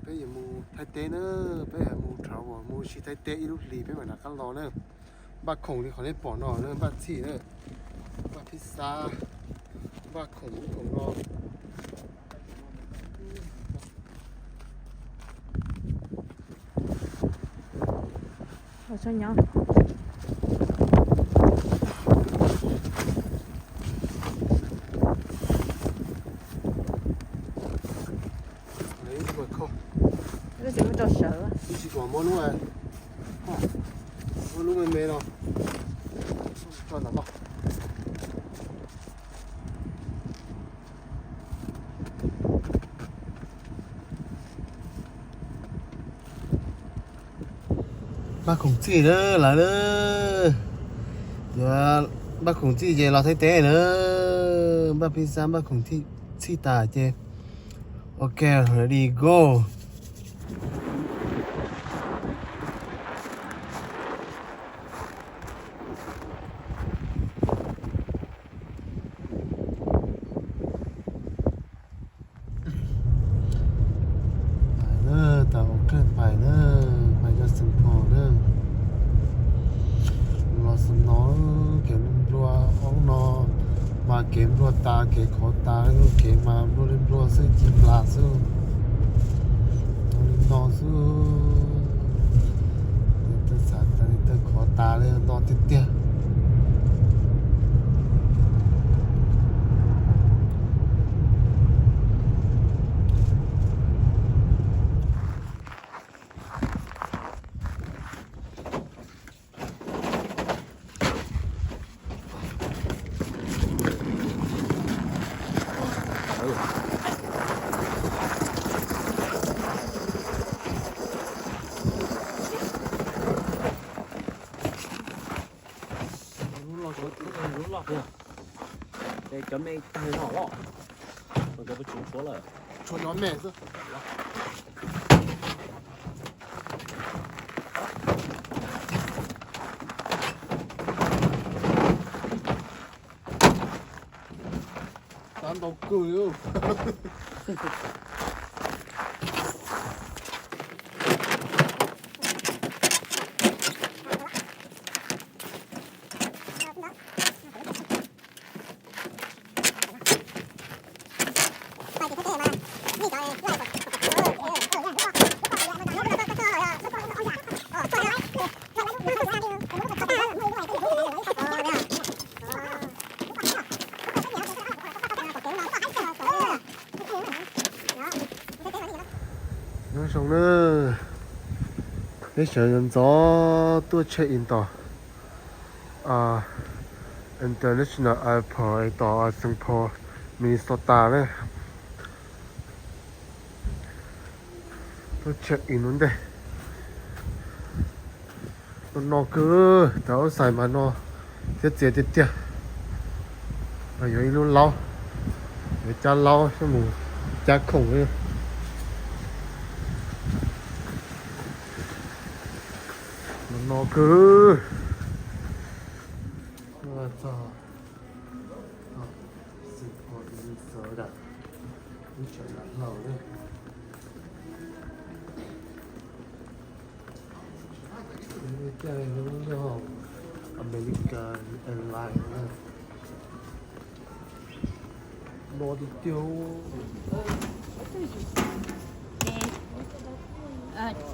Peb yuav mus Thaib teb na, peb yuav mus travel, mus ua si Thaib teb ib lub hlis peb mam rov qab los na. Npaj khoom li qhov nej pom no na, npaj txhij na, npaj phij xab, npaj khoom ub khoom no. Muab lub, muab lub me me no tso ntawm no. Npaj khoom txhij na lawv na. Yuav npaj khoom txhij ces los Thaib teb na. Npaj phij xab, npaj khoom txhij tas ces ok, ready go. Pais na, tas ua kej pais na, pais cov Xeev Pos na. Los xwm no, kev nplua ob no mas kev nplua tas, kev khov tas, kev mas nplua li nplua xwb, ci plas xwb. Li no xwb, tej xav tas li tej khov tas li no tiag tiag. Lub loj, lub loj tiag. Ces cov me tag no los, cov tshuav lawm. Tshuav cov me xwb. Tab ntau kawg li. Nyob zoo na, peb sawv ntxov ntxov tuaj check in tom International Airport es tom Saint Paul, Minnesota na. Tuaj check in ua ntej. No no kawg, cov ub xais mas no thiab txias tiag tiag. Mas yuav ib lub laub, yuav cab laub thiab mus cab khoom li. No no kawg. Txog Singapore, Minnesota, lub tsev lam hlau na. Caij lub yog American Airlines na. No tiag tiag. Cov ces yog plaub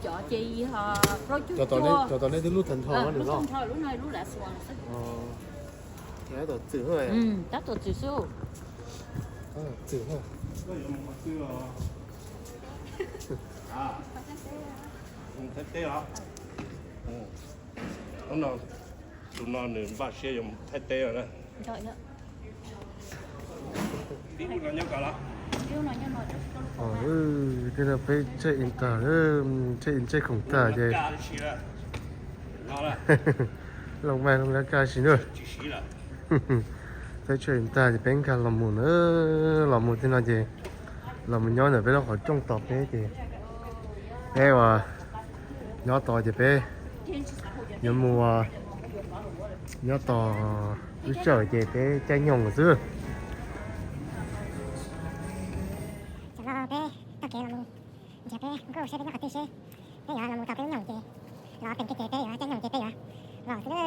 caug cuaj. Cov tom nej twb lub tag nrho lub no, lub no lub last one xwb. Tab tom txwm, tab tom txwm xwb. Txwm. Thaib teb os. Tus no nws npaj siab yuav mus Thaib teb no na. Tej no peb check in tag, check in check khoom tag ces looj maj looj lab kaj si na. Peb check in tag ces peb nkag los mus na, los mus tej no ces los mus nyob ntawm peb lub qhov rooj tos peb ces peb uas nyob tos ces peb yuav mus nyob tos lub sij hawm ces peb caij nyoog xwb. Peb taug kev los mus Nrhiav peb nkuj saib peb nyob qhov twg seb peb yuav los mus tau peb lub nyoog ces, los peem kiag ces peb yuav caij nyoog ces peb yuav los xwb na.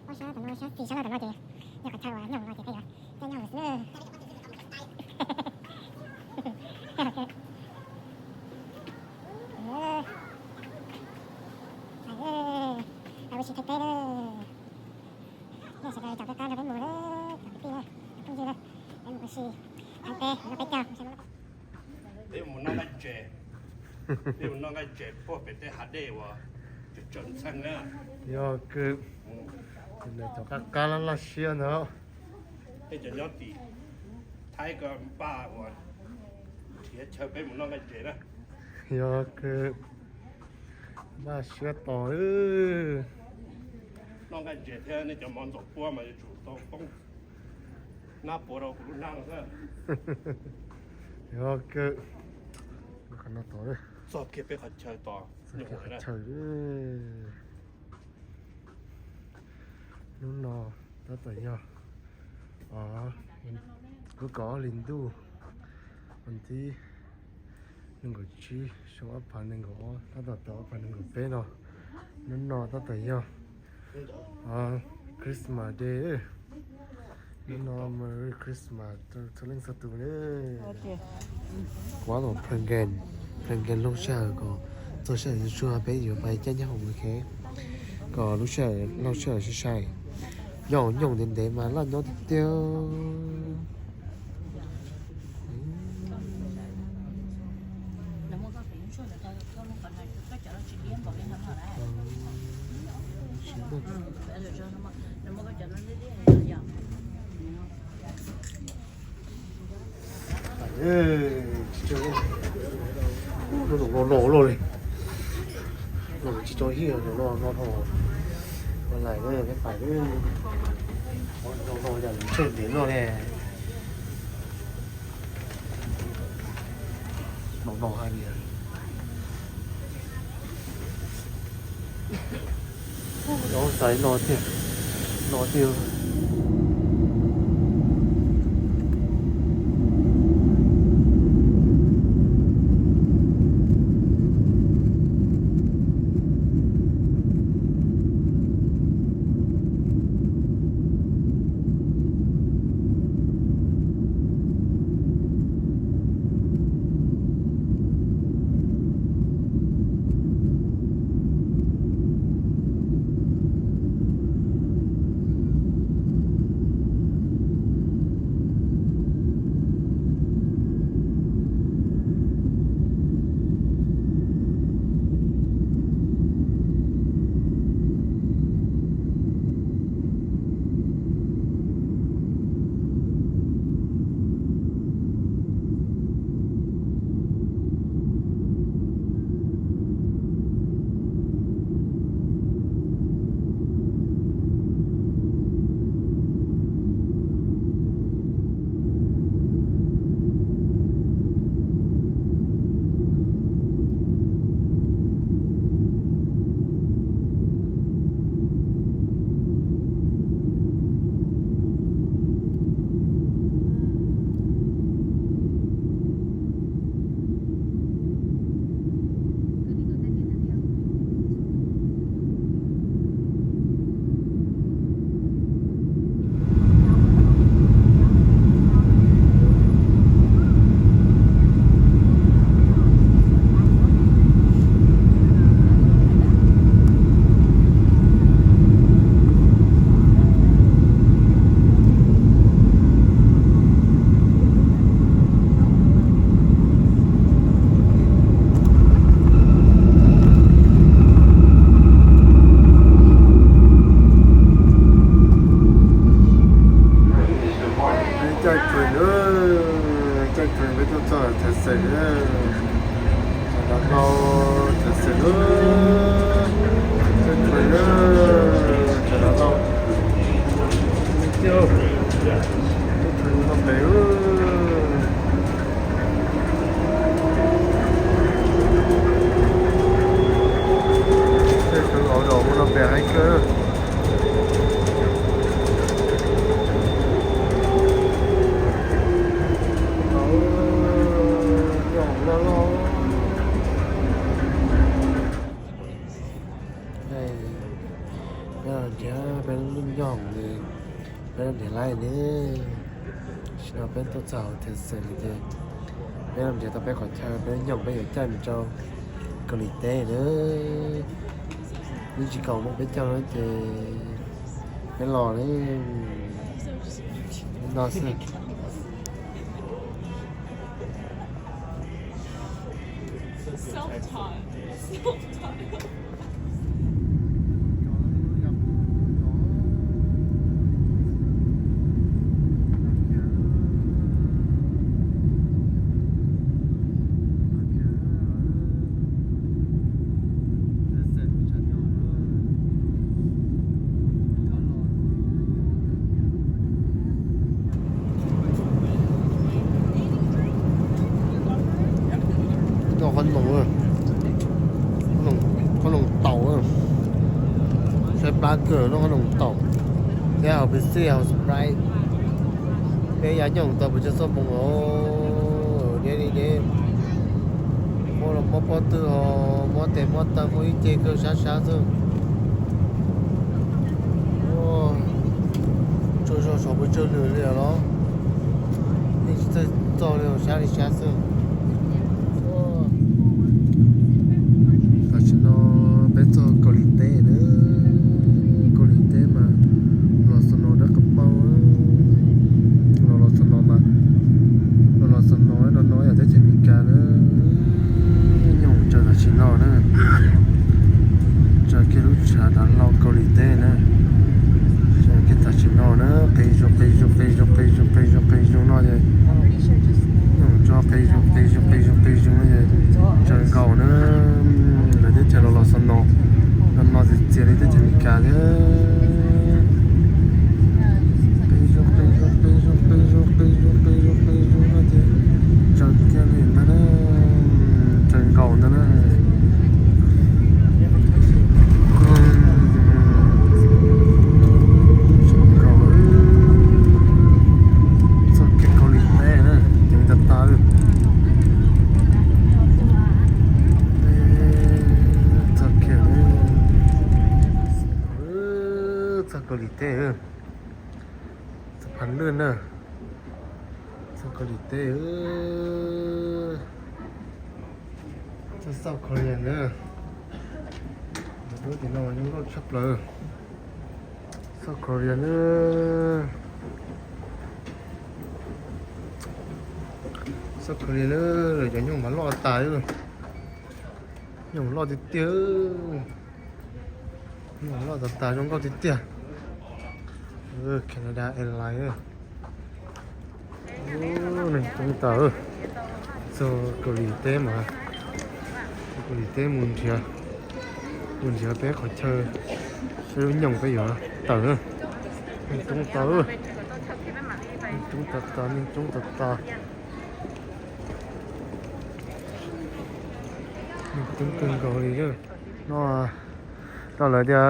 Ob sab tom no, sab xis sab laug tom no ces yog qhov chaw uas nyoog no ces peb yuav caij nyoog xwb na. Ua si thaiv peb na. Nej sawv daws caum qab nrog peb mus na, cov kwv tij na, cov phooj ywg na, peb mus ua si thaiv peb, noj peb caug. Peb mus noj nqaij ntses, peb mus noj nqaij ntses puag pem tej hav dej uas tsaws tsaws ntxheej na. Yog kawg, cov qab qab laj laj siab ntag. Peb cov nyob tim Thaib ko npaj uas nrhiav chaw peb mus noj nqaij ntses na. Yog kawg, npaj siab tos. Noj nqaij ntses thiab nej cov mov ntxuam puab mas yuav tsum tau poob nab puav rau kuv lub hnab no xwb. Yog kawg, qhov no tos, txog kiag peb qhov chaw tos, qhov chaw. Hnub no tab tom yog lub kaum ob hli ntuj, vas thib nees nkaum tsib xyoo ob phav nees nkaum ob, tab tom tau ob phav nees nkaum peb no. Hnub no tab tom yog Christmas Day. Hnub no Merry Christmas rau txhua leej txhua tus na. Kuv tab tom plan game, plan game laug sij hawm kom txog sij hawm yuav tsuag peb yuav pais caij nyob hoom ua ke, kom lub sij hawm laug sij hawm sai sai. Yog nyoog ntev ntev mas laj nyob tiag tiag. Los no los li, los tsis tso hiaj los no no lais peb pais no no yog ntsej ntev no ne. No no hais tias no xaiv no tiag, no tiag. Caij train, caij train peb tuaj txog Thaj Xeem, sawv daws tau Thaj Xeem, caij train, sawv daws tau, caij train no pem. Tej kwv hauv dom mus no pem hais kawg. Nyob hauv laj Niam laib ne, tam sim no peb tuaj txog hauv Tencent lawm ces peb los nrhiav tau peb qhov chaw peb nyooj peb yuav caij mus rau Kaus Lim teb na. Yeej tsis kaum moos peb caug na ces peb los li no xwb. Noj qhob noom, qhob noom taum, saib plab kawg, noj qhob noom taum thiab haus Pepsi haus Sprite. Peb ya nyooj tau pes tsawg xuab moos os, deb li deb. Muab los muab pob twg ho muab tes muab taw muab ib ce kawg sab sab xwb. Tsaug zog saum pes tsawg lwm li los yeej tsis txawj txog li, sab li sab xwb. Tam sim no peb txog Kaus Lim teb na. Kaus Lim teb mas los snow dawb qab paug, los los snow mas, los los snow no no yog teb chaws Amelikas na. Nyob tsaws tam sim no na, tsaws kiag lub tshav dav hlau Kaus Lim teb na. Tsaws kiag tam sim no na, qis zus qis zus qis zus qis zus qis zus qis zus no ces nyob tso qis zus qis zus qis zus qis zus no ces tsaws nkaus na. Lawv teb chaws los los snow no no txias txias li teb chaws Amelikas thiab. Qis zus qis zus qis zus qis zus qis zus qis zus qis zus no ces tsaws kiag li ntag na, tsaws nkaus ntag na. Txog kiag Kaus Lim teb na, ceev tas tas li. Txog kiag, txog Kaus Lim teb, txog Phas Lwj na, txog Kaus Lim teb. Txog South Korea na, lub tim no zoo nkauj tshaj plaws. South Korea na, South Korea na, lawv cov nyooj mas loj tas, nyooj loj tiag tiag, nyooj loj tas tas zoo nkauj tiag tiag. Canada Airlines, neeg coob tas. Txog Kaus Lim teb mas, Kaus Lim teb mus nrhiav, mus nrhiav peb qhov chaw, peb lub nyoog peb yuav tawm. Neeg coob tas, neeg coob tas tas, neeg coob tas tas. Neeg coob kawg nkaus li. No, no lawv tias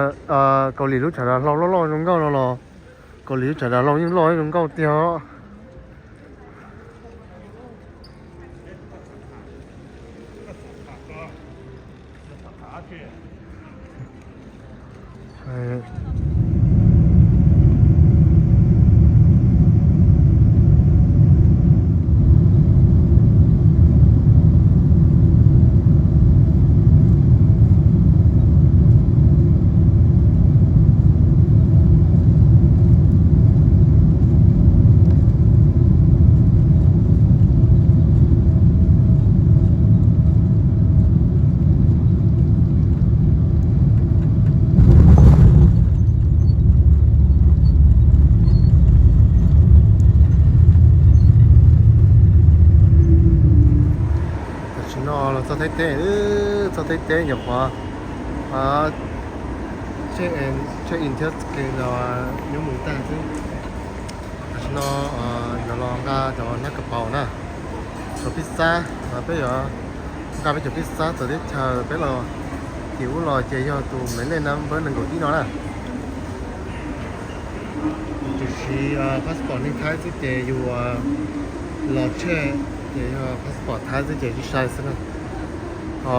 Kaus Lim lub tshav dav hlau loj loj zoo nkauj no los, Kaus Lim lub tshav dav hlau yeej loj zoo nkauj tiag os. Tam sim no los txog Thaib teb, txog Thaib teb nyuam qhuav check in thiab scan los nyob mus tag xwb. Tam sim no yuav los nqa cov nab kas paus na, cov pizza, peb yuav nqa peb cov pizza txawv teb chaws peb los tim ub los ces yog tus maiv lej nab npawb nees nkaum ib no na. Tiam sis passport neeg Thaib xwb ces yus los check ces yog passport Thaib xwb ces tsis sai xwb na. Ho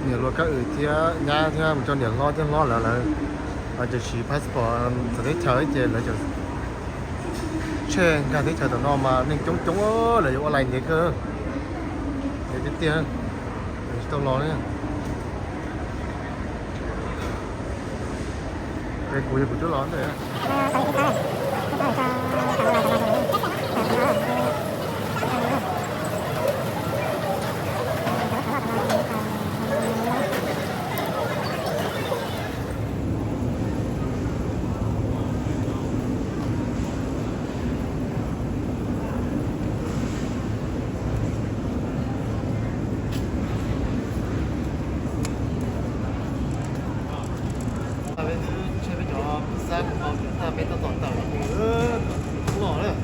niam hluas Kab Wm thiab nyab thiab mus rau niam hlob thiab hlob lawv, lawv Lawv tseem siv passport txawv teb chaws ces lawv tseem tshem nkag teb chaws tom no mas neeg coob coob, lawv yuav ua lais ntev kawg. Ntev tiag tiag, tsis tau los li. Kuv yog kuv twb los ntawm. Peb twb tshem peb cov xab pov tag, peb tab tom tawm los, tub los lawm.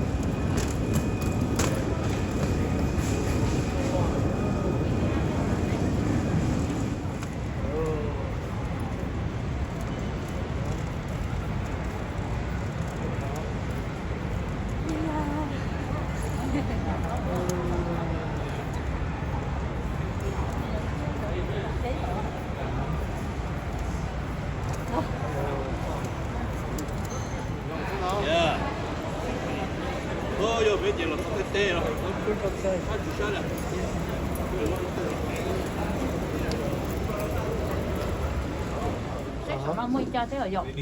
Saib saum no muaj ib co thiab os yom. Peb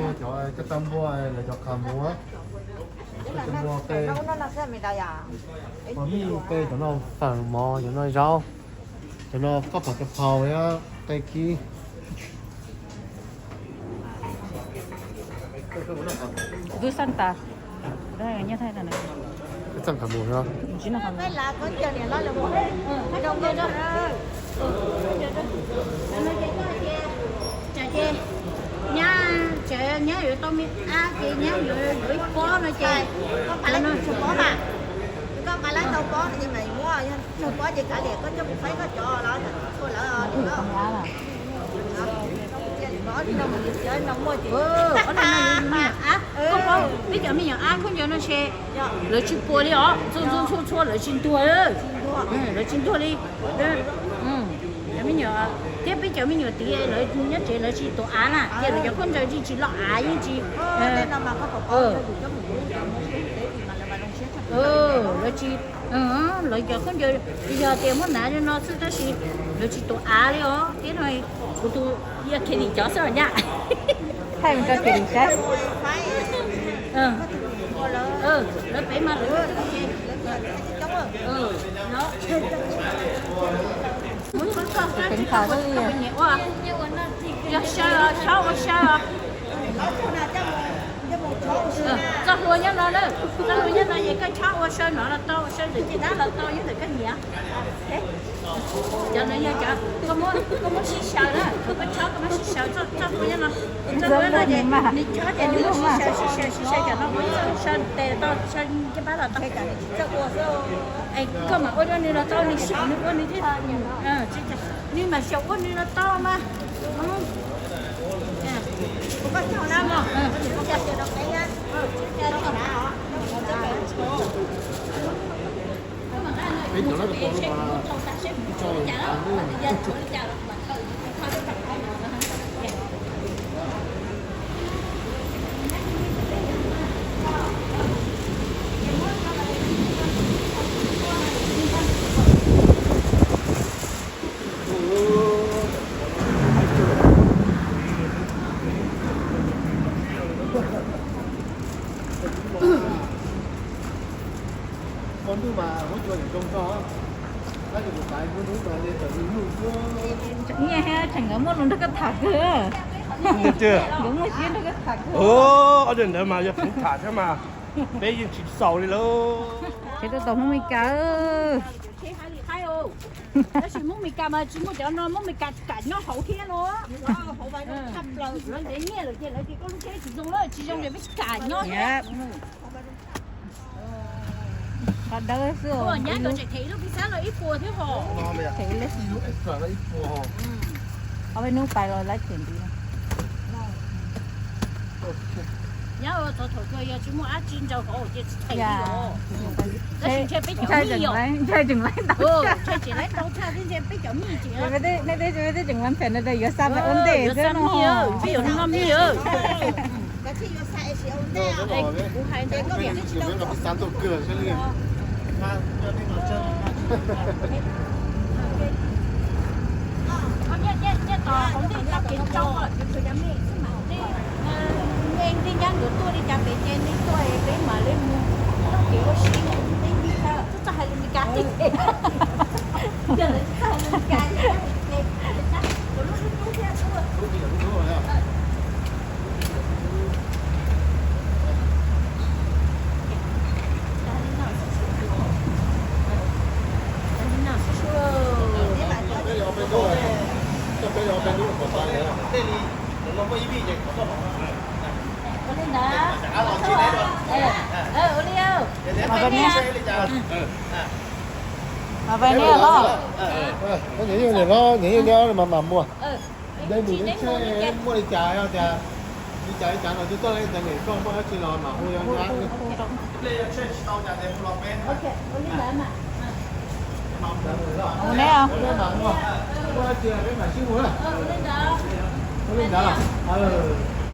cov coj tau npua, lawv cov qhov muag, coj tau npua pe, muaj pe cov no fawm mov, cov no zaub, cov no koj pom cov phau, qe kib. Kuv twb xaj tas. Nyob thaij tag na. Txaj qhov muag no. Nyab, nyab yuav tau me ab ces nyab yuav yuav ib pob no ces. Koj nqa lawv tau pob no ces mam muab, yog tsis tau pob ces kav liam, koj coj mus faib koj cov los txhua lawv. Ob niag no, peb cov me nyuam ab khaub ncaws no ces lawv tsis puas li os, txhua txhua txhua lawv tsis ntuag, lawv tsis ntuag li. Cov me nyuam thiab peb cov me nyuam tid lawv nyob tsev lawv tsis tuav av na, ces lawv cov khaub ncaws yeej tsis loj av yeej tsis, lawv tsis, lawv cov khaub ncaws yog tias muab hnav li no xwb tab sis lawv tsis tuav av li os. Thiab no kuv tus yog Kelly cov xwb os nyab. Thaij mus rau Kelly saib. Lawv pem mas lawv, muab koj koj koj koj nyiam ua. Yog saw os, txhob ua saw os. Txoj hlua nyob no na, txoj hlua nyob no es koj txhob ua saw no los tau, ua saw ntawm caj dab los tau, nyob ntawm koj nyiam. Cov no yog cov koj muab sib xyaw na, koj txhob koj muab sib xyaw txoj hlua nyob no. Txoj hlua no ces nws chob ces nws muab sib xyaw sib xyaw sib xyaw cov no, muab ib txoj saw tes los tau, saw caj dab los tau. Es koj mam ua rau nws los tau, nws xyaum nws ua nws thiab. Nws mam xyaum ua nws los tau mas. Nyiaj thiab tseem nkawd muaj lus nrog koj tham kawg. Nkawd muaj siab nrog koj tham kawg. Ob tug ntawd mas yog pheev tham thiab mas peb yeej tsis xaus li lawm. Tsheb tuaj tau Hmoob Meskas. Tab sis Hmoob Meskas mas tsis muaj cov no, Hmoob Meskas tsis kam nyob hauv thiab no. Lawv ntev nyiaj lawm ces lawv tias koj lub tsheb tsis zoo lawm, tsis zoo ces peb tsis kam nyob thiab. Qhov dawb xwb. Nyab tseem them ib lub pizza los ib puas thiab hos. Them ib lub. Qhov peb hnub pais los laib them ntxiv. Nyab, thaum thaum kawg yog tsis muaj dab tsi nrau hauv ces tsis them li os. Tab sis ntshe peb cov mij yom, ntshe tseem laib ntau, ntshe tseem laib ntau tshaj thiab ntshe peb cov mij ces nej twb tseem laib phem no yuav xa peb ua ntej xwb no. Peb yuav noj mij. Kuv hais ntawd. Nyiaj tos hauv ntej txoj kev tsau, nej nti nyab nkawd tuaj li cas pem ces nej tuaj peb mam li mus txoj kev ua si. Nej nti txhob hais lus Meskas. Yog lawv tsis txawj hais lus Meskas ces lub hnub thiab tuaj. Ua li ntawd. Ua li. Mas peb niaj los, niaj yeej niaj mas mam muag. Dej num dej tshiab muaj li cas tias li cas li cas no twb tuaj li ntawd, koj muaj dab tsi los mam hu. Hu neb os. Muaj dab tsi peb mam sib hu na. Hu li ntawd.